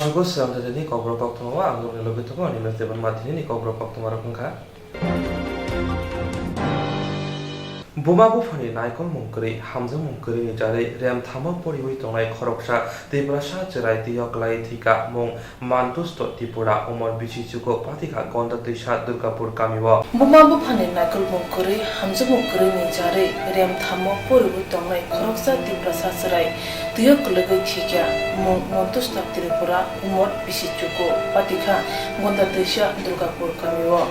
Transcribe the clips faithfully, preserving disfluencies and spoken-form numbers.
Jogo swrang jajani kokborok koktwma o ang nokni logi tongo, ani mese Debbarma thinini kokborok koktwma rok wngkha. Buma buphani naikolmung kwrwi, hamjakmung kwrwini jarwi remthamo poriwi tongnai khoroksa Tiprasa chwrai twiyo kwlai thwikha mung Mantusto Tripura, umor bisi chugo, patikha Gonda twisa Durgapur kamio. Buma buphani naikolmung kwrwi, hamjakmung kwrwini jarwi remthamo poriwi tongnai khoroksa Tiprasa chwrai twiyo kwlwgwi thwikha mung Mantusto Tripura, umor bisi chugo, patikha Gonda twisa Durgapur kamio.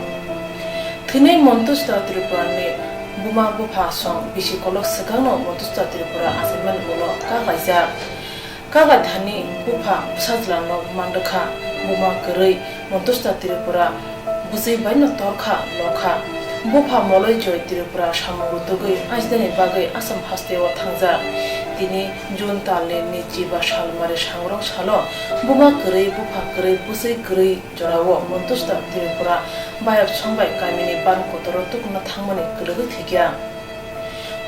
Thwinai Mantusto Tripurani buma bupha song bisi kolok swkangno Mantusto Tripura achaimani ulo kak laijak. Kak lai thani bupha bwsajlano mandwkha, buma kwrwi Mantusto Tripura bwchwi baino torkha, lokha. Bupha Moloi Joy Tripura samung rwtugwi ajinani bagwi Assam hasteo thangjak. Tini June talni nwichiba salmari sangrong salo buma kwrwi, bupha kwrwi, bwchwi kwrwi jorao Mantusto Tripura bayap songbai kamini ban kotoro tukuna thangmani kwlwgwi thwikha.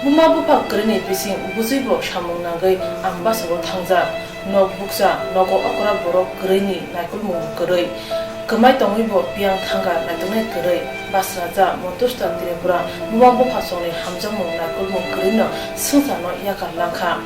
Buma bupha kwrwini bising bwchwibo samung nangwi ang bachao thangjak. Nok bukcha, nogo okra borok kwrwini naikolmung kwrwi. Kwmai tongwibo biyang thangkha naituknai kwrwi. Basraja Mantusto Tripura buma bupha songni hamjakmung naikolmung kwrwino swngcharno yakar langkha.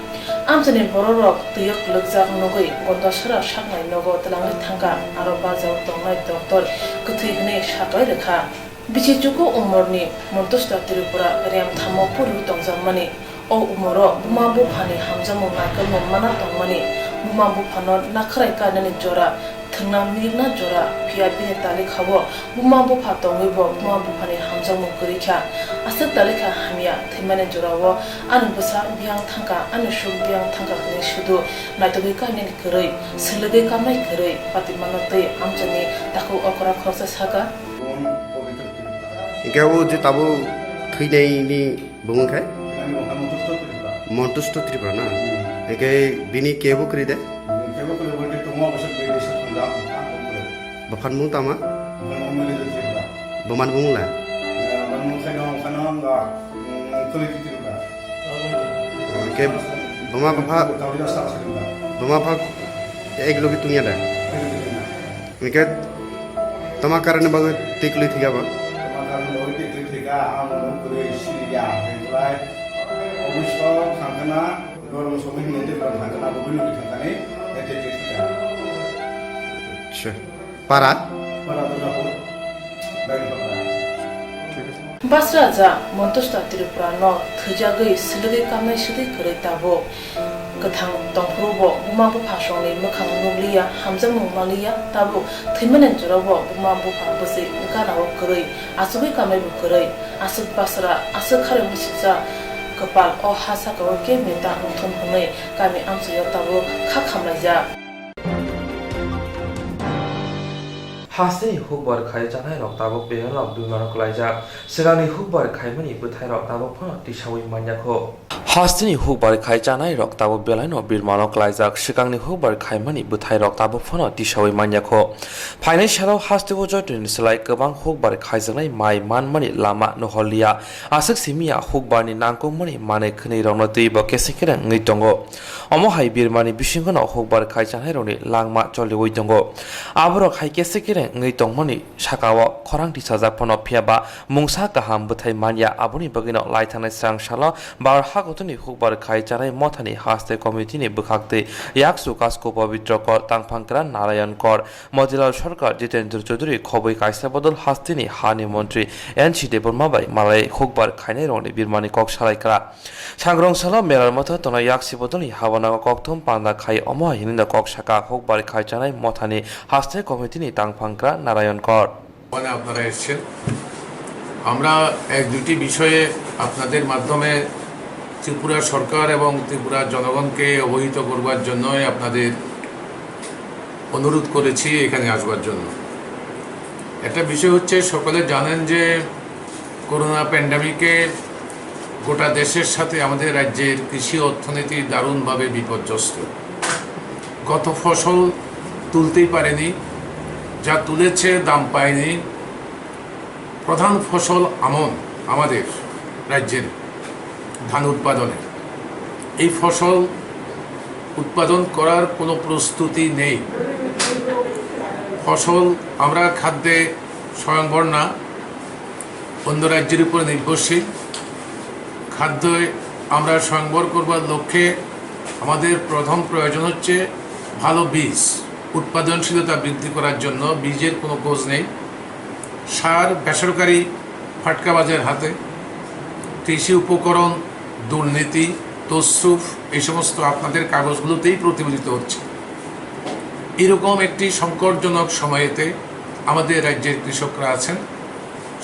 Amchaini bororok twiyo kwlwkjak nugwi Gondasora saknai nogo twlangwi thangkha, aro bajao tongnai doctor kwthwi hwnwi saklai rwkha. Bisi chuku umorni Mantusto Tripura remthamo poriwi tongjakmani. O umoro buma buphani hamjakmung naikolmung mana tongmani. Buma buphano nakhrai kainani jora, thwngna mirikna jora, phiya bini talikha-o buma bupha tongwibo buma buphani hamjakmung kwrwi kha. Aswk talikha hamya thwimani jorao ani bwsa biyang thangkha, ani suk biyang thangkha hwnwi sudu naitugwi kainani kwrwi, swlwgwi kamnai kwrwi, patimano twi amchaini takhuk okra khoroksa saka. Hingke o je tabuk thwinaini bumung khe? Montusto Tripura na? Hmm. Hingke bini kebo kwrwi de? Kebo kwrwi bwlwi tongo, bwswk bwrwi bwswk thwngjak, bwkha kwrwi. Bwphani bumung tama? Bwphani bumung le Tripura. Bwmani bumung le? Bwmani bumung khe no, khe no, hmm, kwrwi Tripura. Hingke bwma bupha, bwma bupha ek logi tungya da? Hingke tama karani bagwi twi kwlwi thwikha bo? Tama karani bagwi twi kwlwi thwikha, ang bo kwrwi siliya, hwnklai obwswk thangkhana, gorom somoi hinwi twi kwlwi thangkhana, bo bini thangkhani, tei twi kwlwi thwikha. Acha. Para? Para Durgapur. Bagan Patra. Basra ja Montusta Tripura no thwijagwi swlwgwi kamnai swtwi kwrwi tabuk. Kwthang tongphuru bo buma bupha songni mwkhang nukliya, hamjakmung manliya, tabuk thwimani jora bo buma bupha bwswi gana o kwrwi, achugwi kamnai bo kwrwi. Aswk basra, aswk kharwi mwsukjak kwpal o ha saka o kebni ta wngthun hwnwi kami amchaio tabuk kha khamlaijak. Hasteni hukbar khai chanai rok tabuk belan rok birmano klaijak. Swkangni hukbar khaimani bwthai rok tabuk phano tisawi manya kho. Hasteni hukbar khai chanai rok tabuk belaino birmano klaijak. Swkangni hukbar khaimani bwthai rok tabuk phano tisawi manya kho. Phainai salo hasteo joitoni slai kwbang hukbar khaijaknai mai manmani lama nohorliya. Aswk simiya hukbarni nangkukmani manwi khwnwi rokno twibo kese kereng wngwi tongo. Omo hai birmani bisingono hukbar khai chanai rokni langma choliwi tongo. Aborok hai kese kereng wngwi tongmani sakao khorang tisajak phano phiyaba mungsa kaham bwthai manya, aboni bagwino laithangnai srang salo Bar hakotoni hukbar khai chanai mothani haste committee ni bwkhaktwi yaksu Kasko Pabitro Kor, Tangphangkra Narayan Kor, Motilal Sarkar, Jitendra Chaudhary khobwi kaisa bodol hasteni hani montri N C Debbarma bai malai hukbar khainai rokni birmani kok salaikha. Sangrong salo Melar motha tongnai yaksi bodolni habanago kokthum panda khai omo hai hinwi kok saka hukbar khai chanai mothani haste committee ni tangphangkra Narayan Kor. মানে আপনারা এসেছেন। আমরা এক দুটি বিষয়ে আপনাদের মাধ্যমে ত্রিপুরা সরকার এবং ত্রিপুরার জনগণকে অবহিত করবার জন্যই আপনাদের অনুরোধ করেছি এখানে আসবার জন্য। একটা বিষয় হচ্ছে, সকলে জানেন যে করোনা প্যান্ডেমিকে গোটা দেশের সাথে আমাদের রাজ্যের কৃষি অর্থনীতি দারুণভাবে বিপর্যস্ত। গত ফসল তুলতেই পারেনি, যা তুলেছে দাম পায়নি। প্রধান ফসল আমন আমাদের রাজ্যের ধান উৎপাদনে। এই ফসল উৎপাদন করার কোনো প্রস্তুতি নেই। ফসল আমরা খাদ্যে স্বয়ংভর না, অন্য রাজ্যের উপরে নির্ভরশীল। খাদ্যে আমরা স্বয়ংভর করবার লক্ষ্যে আমাদের প্রথম প্রয়োজন হচ্ছে ভালো বীজ। উৎপাদনশীলতা বৃদ্ধি করার জন্য বীজের কোনো খোঁজ নেই। সার বেসরকারি ফাটকাবাজের হাতে, কৃষি উপকরণ দুর্নীতি, তসরুফ, এই সমস্ত আপনাদের কাগজগুলোতেই প্রতিফলিত হচ্ছে। এরকম একটি সংকটজনক সময়েতে আমাদের রাজ্যের কৃষকরা আছেন।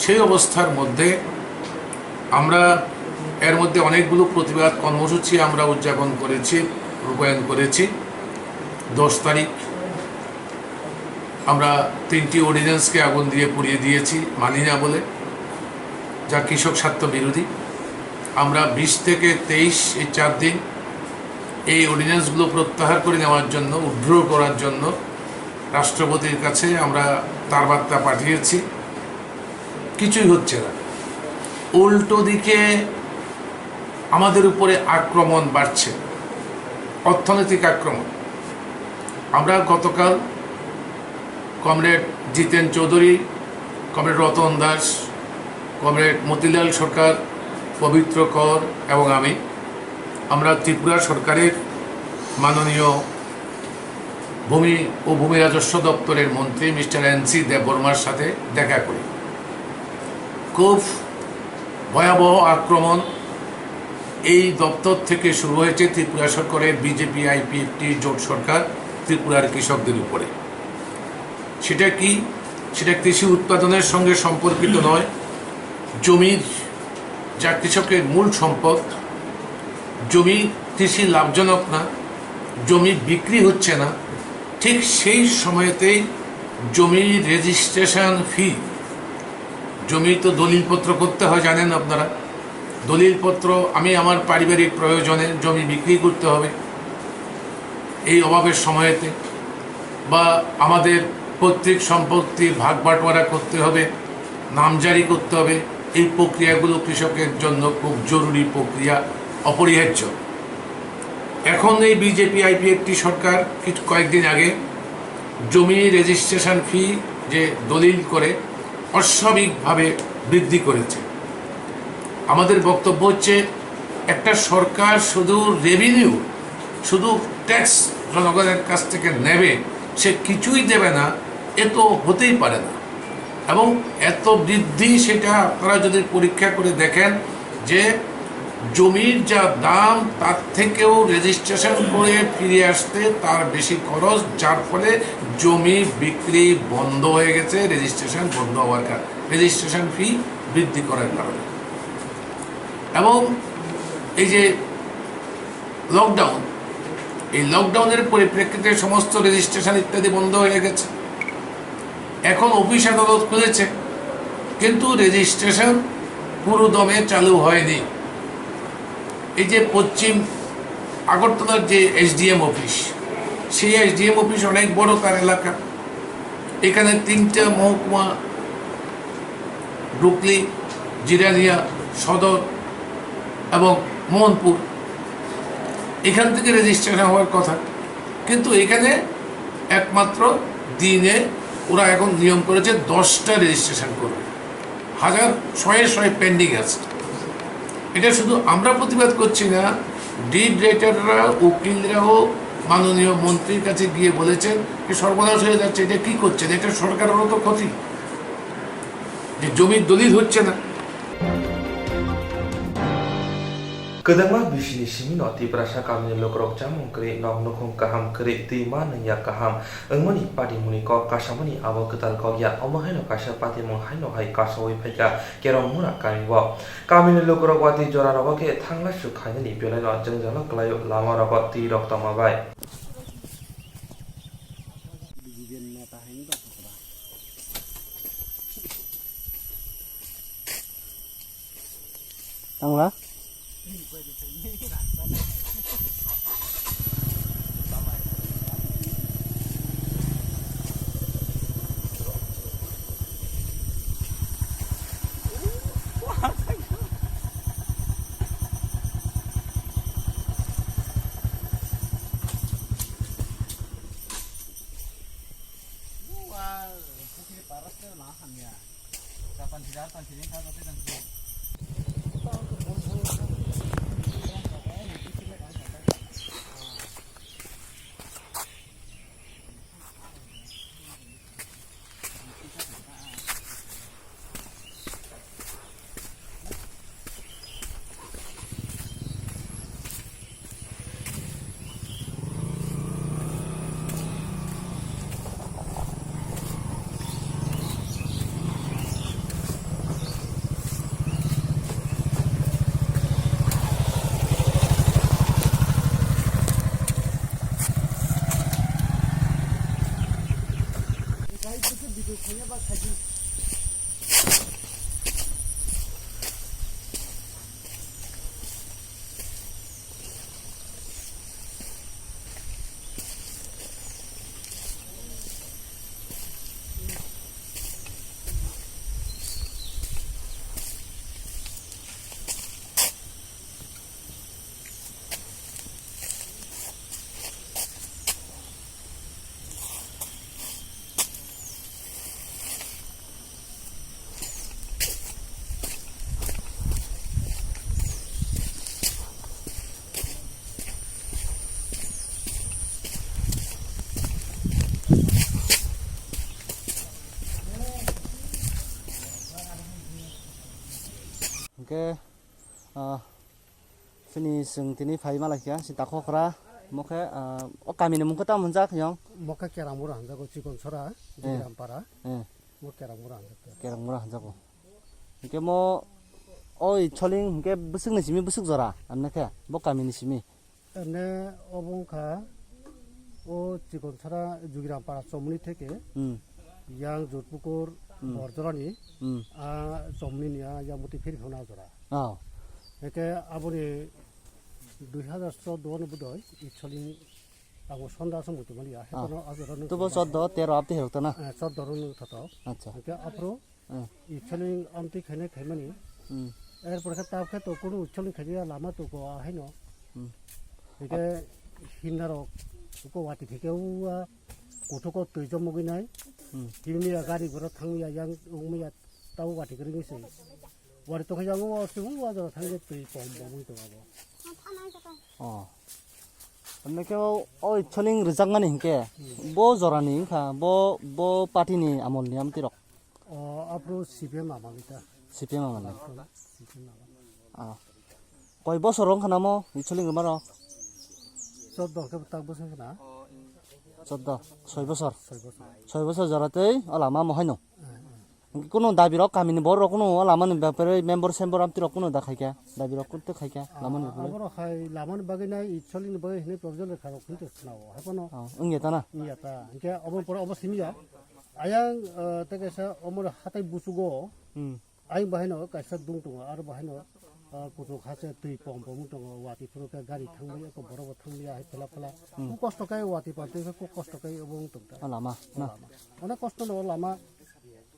সেই অবস্থার মধ্যে আমরা এর মধ্যে অনেকগুলো প্রতিবাদ কর্মসূচি আমরা উদযাপন করেছি, রূপায়ণ করেছি। দশ তারিখ আমরা তিনটি অর্ডিন্যান্সকে আগুন দিয়ে পুড়িয়ে দিয়েছি, মানি না বলে, যা কৃষক স্বার্থ বিরোধী। আমরা বিশ থেকে তেইশ, এই চার দিন এই অর্ডিন্যান্সগুলো প্রত্যাহার করে নেওয়ার জন্য, উইথড্র করার জন্য রাষ্ট্রপতির কাছে আমরা তার বার্তা পাঠিয়েছি। কিছুই হচ্ছে না, উল্টো দিকে আমাদের উপরে আক্রমণ বাড়ছে, অর্থনৈতিক আক্রমণ। আমরা গতকাল কমরেড জিতেন চৌধুরী, কমরেড রতন দাস, কমরেড মতিলাল সরকার, পবিত্র কর এবং আমি, আমরা ত্রিপুরা সরকারের মাননীয় ভূমি ও ভূমি রাজস্ব দপ্তরের মন্ত্রী মিস্টার এন সি দেববর্মার সাথে দেখা করি। খুব ভয়াবহ আক্রমণ। এই দপ্তর থেকে শুরু হয়েছে ত্রিপুরা সরকারের বিজেপি আইপিএফটি জোট সরকার ত্রিপুরার কৃষকদের উপরে। সেটা কি? সেটা কৃষি উৎপাদনের সঙ্গে সম্পর্কিত নয়। জমির, যা কৃষকের মূল সম্পদ, জমি কৃষি লাভজনক না, জমি বিক্রি হচ্ছে না, ঠিক সেই সময়তেই জমির রেজিস্ট্রেশন ফি, জমি তো দলিলপত্র করতে হয় জানেন আপনারা, দলিলপত্র, আমি আমার পারিবারিক প্রয়োজনে জমি বিক্রি করতে হবে এই অভাবের সময়তে, বা আমাদের পৈতৃক সম্পত্তির ভাগ বাটোয়ারা করতে হবে, নামজারি করতে হবে, এই প্রক্রিয়াগুলো কৃষকের জন্য খুব জরুরি প্রক্রিয়া, অপরিহার্য। এখন এই বিজেপি আইপিএফটি সরকার কিছু কয়েকদিন আগে জমি রেজিস্ট্রেশন ফি যে দলিল করে অস্বাভাবিকভাবে বৃদ্ধি করেছে। আমাদের বক্তব্য হচ্ছে, একটা সরকার শুধু রেভিনিউ, শুধু ট্যাক্স জনগণের কাছ থেকে নেবে, সে কিছুই দেবে না, এ তো হতেই পারে না। এবং এত বৃদ্ধি, সেটা আপনারা যদি পরীক্ষা করে দেখেন যে জমির যা দাম, তার থেকেও রেজিস্ট্রেশন করে ফিরে আসতে তার বেশি খরচ, যার ফলে জমি বিক্রি বন্ধ হয়ে গেছে, রেজিস্ট্রেশন বন্ধ হওয়ার কারণে, রেজিস্ট্রেশন ফি বৃদ্ধি করার কারণে। এবং এই যে লকডাউন, এই লকডাউনের পরিপ্রেক্ষিতে সমস্ত রেজিস্ট্রেশন ইত্যাদি বন্ধ হয়ে গেছে। এখন অফিস আদালত খুলেছে, কিন্তু রেজিস্ট্রেশন পুরো দমে চালু হয়নি। এই যে পশ্চিম আগরতলার যে এসডিএম অফিস, সেই এসডিএম অফিস অনেক বড় তার এলাকা, এখানে তিনটা মহকুমা, ডুকলি, জিরানিয়া সদর এবং মোহনপুর, এখান থেকে রেজিস্ট্রেশন হওয়ার কথা, কিন্তু এখানে একমাত্র দিনে ওরা এখন নিয়ম করেছে দশটা রেজিস্ট্রেশন করবে, হাজার শয়ে শয়ে পেন্ডিং আছে। এটা শুধু আমরা প্রতিবাদ করছি না, ডিড রাইটাররা, উকিলরাও মাননীয় মন্ত্রীর কাছে গিয়ে বলেছেন যে সর্বনাশ হয়ে যাচ্ছে, এটা কি করছেন, এটা সরকারেরও তো ক্ষতি যে জমির দলিল হচ্ছে না। Kwdangma bisini simi no Tiprasa kamini lukurok chamung kwrwi, nok nukhung kaham kwrwi, twi ma nungya kaham wngmani patimungni kok kasamani abo kwtal kok ya. Omo haino kaisa patimung haino hai kasaui phaikha Kerongmura kamio. Kamini lukurok watwi jorarogo khe thangla suk khainani belaino jwngjalo kwlaio lamarogo twi rok tongma bai. Tangla. Hwnkhe, ah, chini chwng tini phai malaikha, si takhokra, mokhe, ah, o kamini mungkhe tamo hwnjak yong? Mokhe Kerangbura hwnjago, Chikonsora, eh, Bikirampara. Eh. Mo Kerangbura hwnjakha. Kerangbura hwnjago. Hwnkhe mo, o Itsoling hwnkhe bwswkni simi bwswk jora, amne khe, bo kamini simi. Ene obo wngkha o Chikonsora Jugirampara chomoni theke, hmm, yang Jodhpukur, hmm, Borjorani, hmm, a chomoni ni a yang muti phiri phano jora. Oh. Hwnkhe aboni dui hazar chordo no bodoi Itsoling abo sonda aswk muti mani ya, ah, hekono a jora no tubo chordo tero abte herok tana? Eh, chordo no thoto. Acha. Hwnkhe aphuru Hmm. Itsoling amtwi khainai khaimani. Hmm. Erpore khe tabukhe to kunu Itsoling khainai lama to ko ahaino. Hmm. Hwnkhe himnarok ko wati theke ua kuthuk o twi chomogwi nai. Hmm. Himni ya gari gura thangya yang wngmaya tabo wati kwrwngwi se. Wari tongkha yang o se ua jora thangwi twi pom bomwi tongo abo. Oh. Hwnkhe o, o Itsoling rwjakmani hinkhe, hmm, bo jorani wngkha, bo, bo party ni amol ni amtwi rok. O, aphuru C P M amani ta. C P M amani. Aphuru C P M amani. Ah. Koi bosor wngkha namo Itsoling rwma rok? Chordo khe tak bosor khna. Chordo, soi bosor. Soi bosor. Soi bosor jora tei o lama mo haino. Eh, eh. Kunu dabi rok kamini borok rok kunu o lama ni bepare member sember amtwi rok kunu da khaikha, dabi rok kunu khaikha lama ni bepare. Aboro hai lama ni bagwi nai Itsoling ni bagwi hinwi proposal rwkha rok hinwi to khna o hai phano. Oh, wngya ta na? Wngya ta. Hinkhe obo pore obo simi ya. Ayang, eh, tei kaisa omo hatai busugo. Hmm. Ayang bahai no kaisa dung tongo, aro bahai no, eh, kuchuk ha se twi pom pom tongo, wati phuru khe gari thangbai, eko borok bo thangbai, hai phela phela. Hmm. Kok kosto khe wati pam twi khe kok kosto khe obo wng tong ta. O lama, na? O lama. Onek kosto no o lama.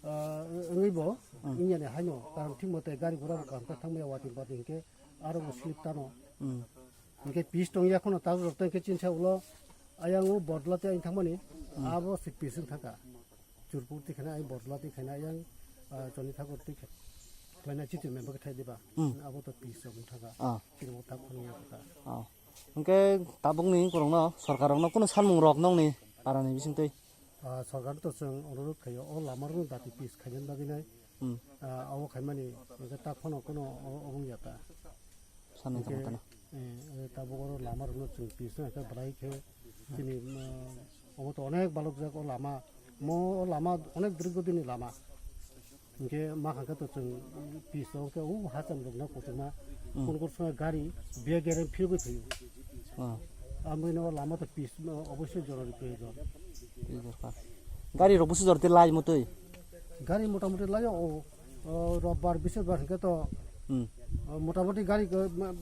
Ah, wngwi bo, hmm, wngya ni haino, karon thik mote gari gura bo kaham khe thangmaya, wati pati hinkhe aro bo slip tano. Hmm. Hinkhe pis tongya kheno tabuk rok tei khe chinsa ulo ayang o Bodolati ayang thangmani, hmm, abo se pis wng thangkha. Churpur tikhaina ayang Bodolati khaina ayang, ah, Choni Thakur tikha-, khlaina chitin member khe thai diba. Hmm. Abo to pis rok wng thangkha. Ah. Chini bo tak phano ya kha. Ah. Hinkhe tabukni borokno, sorkarrokno kunu sanmung rok nokni parani bisingtwi? Ah, sorkar to chwng onurodh khaio, o lama rokno dati pis khainani bagwi nai. Hmm. Ah, abo khaimani, hinkhe tak phano kunu o-, obo wngya ta. Sanwi tongma tano. Eh, eh, tabuk oro lama rokno chwng pis no khe belai khe chini, ah, obo to onek balok jak o lama. Mo o lama onek dirgo dini lama. Hinkhe ma kha khe to chwng pis o khe o hacham rok na kuchukma, hmm, kun kun swngo gari biya gere phirgwi phaio. Ah. Amoni o lama to pis no oboisoi jorori proyojon. Pis dorkar. Gari rok busu jorti lai motoi? Gari motamuti laio o, o robbar bisirbar hinkhe to, hmm, o motamuti gari ko ma-,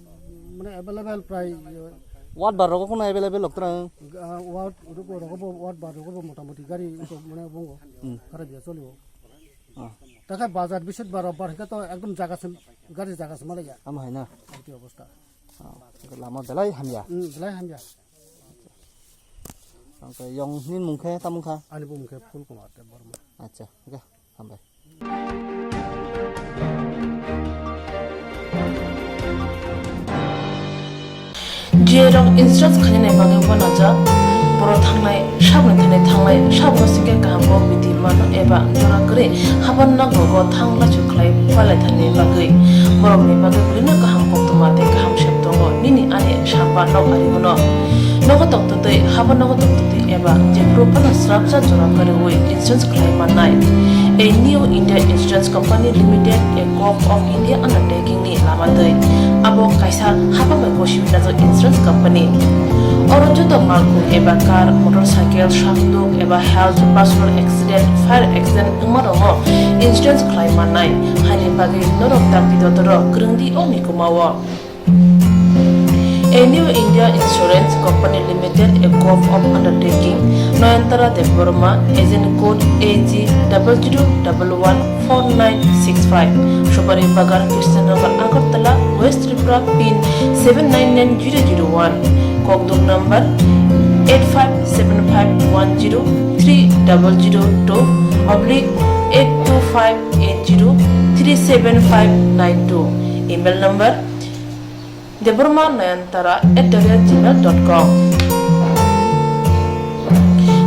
mane available prai, o, Watbar rogo kono available lok twrang? Ga-, wat rogo, rogo bo, watbar rogo bo motamuti gari ko mane bongo. Hmm. Khara biya cholio. Ah. Takha bazar bisir bar, robbar hinkhe to ekdom jaga se, gari jaga se malaiya. Amo hai na? Aboni obostha. Ah, lama belai hamya. Hmm, belai hamya. Ang khe yong nini mung khe tamo kha? Ani bumung khe Phul Kumar Debbarma. Acha, okay, hambai. Jerok insurance khainani bagwi uanajak, borok thangnai saboni thani thangnai, saboni singkhe kaham kok bithi mano eba jora kwrwi haban nogo thang lachu khlai phalai thani bagwi. Borokni bagwi bwrwino kaham koktwma tei kaham sep tongo nini ani samba nok ari hwno. Nogo tongtwtwi, haban nogo tongtwtwi eba jephuru phano srapsa jora kwrwi insurance khlai mannai. A New India Insurance Company Limited, a Gov of India undertaking ni lama twi. Abo kaisa hapang bai gosi winajak insurance company. Oro joto malkhung eba car, motorcycle, sakduk eba health, personal accident, fire accident wngma rokno insurance khlai mannai. Haini bagwi norok dakti dotoro kwrwngdi o mikuma o. A New India Insurance Company Limited, a Gov of Undertaking, Noyantara Debbarma, agent code A G double zero double one four nine six five, Subari Bagan, Krishnanagar, Agartala, West Tripura, pin seven nine nine zero zero one, kokduk number eight five seven five one zero three double zero two oblique eight two five eight zero three seven five nine two, email number debbarma nayantara at the rate gmail dot com.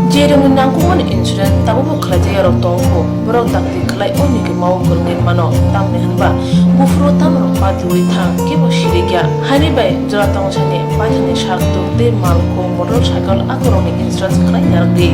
Jerokni nangkukmani insurance tabukbo khlaijak yarok tongkho, borok dakti khlai o mikuma o kwrwngwi mano, tamni hwnba buphuru tamrok patiwi thang kebo sirikya, haini bai jora tongsani paithakni sakduk tei malkhung motorcycle akorokni insurance khlai narwkdi.